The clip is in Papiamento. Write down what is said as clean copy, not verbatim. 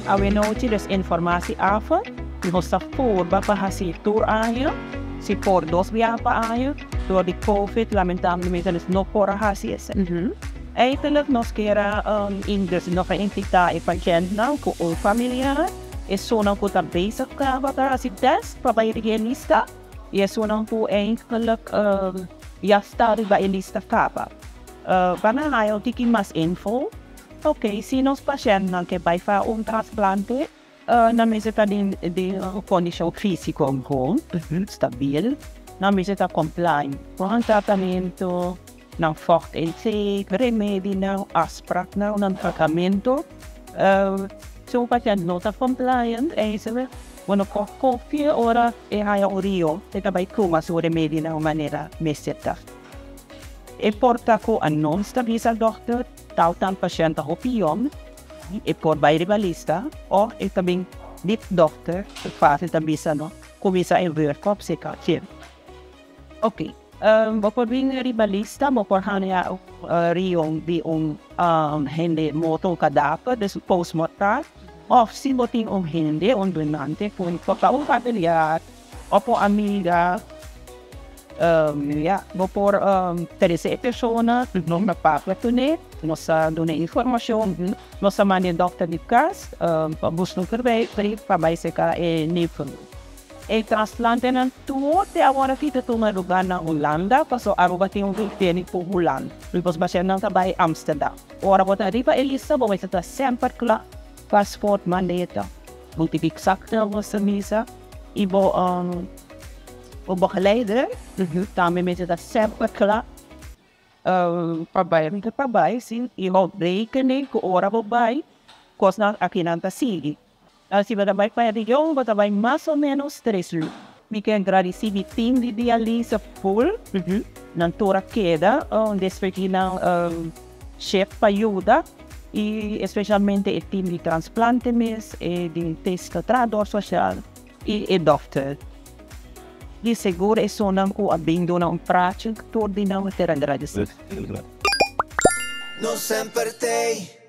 Awe nochi dus informatieavond. Nos ta purba pa hasi tur aña, si por dos biaha pa aña. Door di Covid lamentablemente nos no por a hasi esei. Eigenlijk nos kier a dus nos a invita e pashentnan ku un familiar, esunnan ku ta bezig kaba ta hasi test pa bai riba e lista i esunnan ku eigenlijk ya sta riba e lista kaba. Pa nan haya un tiki mas info. Ok, si nos pashentnan ke bai fa un trasplante, nan mester ta den den un kondishon físiko bon, stabil, nan mester ta compliant ku nan tratamentu, nan vocht intake, remedinan, afspraknan, nan tratamentu. Si un pashent no ta compliant, eisele bo no por konfia ora e haya un rio, e ta bai tuma su remedinan manera mester ta. E por ta ku a nos ta bisa dòkter. Tal tal pashent ta hopi yong, e por bai riba lista of e ta bin di dokter fácil ta bisa no cuminsa e workup si ka kier. Ok, bo por bin riba lista, bo por haña un rion di un hende morto, un kadaver, dus un postmortal, of si bo tin un hende, un donante ku por ta un familiar of un amiga. Ya, bo por trese e persona, nos ta papia kuné, nos ta duna informashon, nos ta manda e dòkter di kas pa buska un verwijsbrief pa bai seka e neefnan. E trasplantenan tur te awor aki ta tuma lugá na Hulanda, pasobra Aruba tin un konvenio ku Hulanda. Nos pashèntnan ta bai Amsterdam. Ora bo ta riba e lista bo mester ta semper kla, pasport, maleta, bo tin eksakto bo ta misa i bo. Bo begeleider tambe mester ta semper kla pa bai pa bai si i hou rekening ku ora bo bai kosnan akinan ta sigui. Si bo ta bai pa e region bo ta bai mas o menos tres luna. Mi ke gradisí mi team di dialise full nan tur a keda despues di nan shift pa yuda i especialmente e team di transplante mes e di test trahador social. I e dòkter di sigur esunnan ku a bin duna un prachi tur di nan mester a gradisí. No semper t'ei.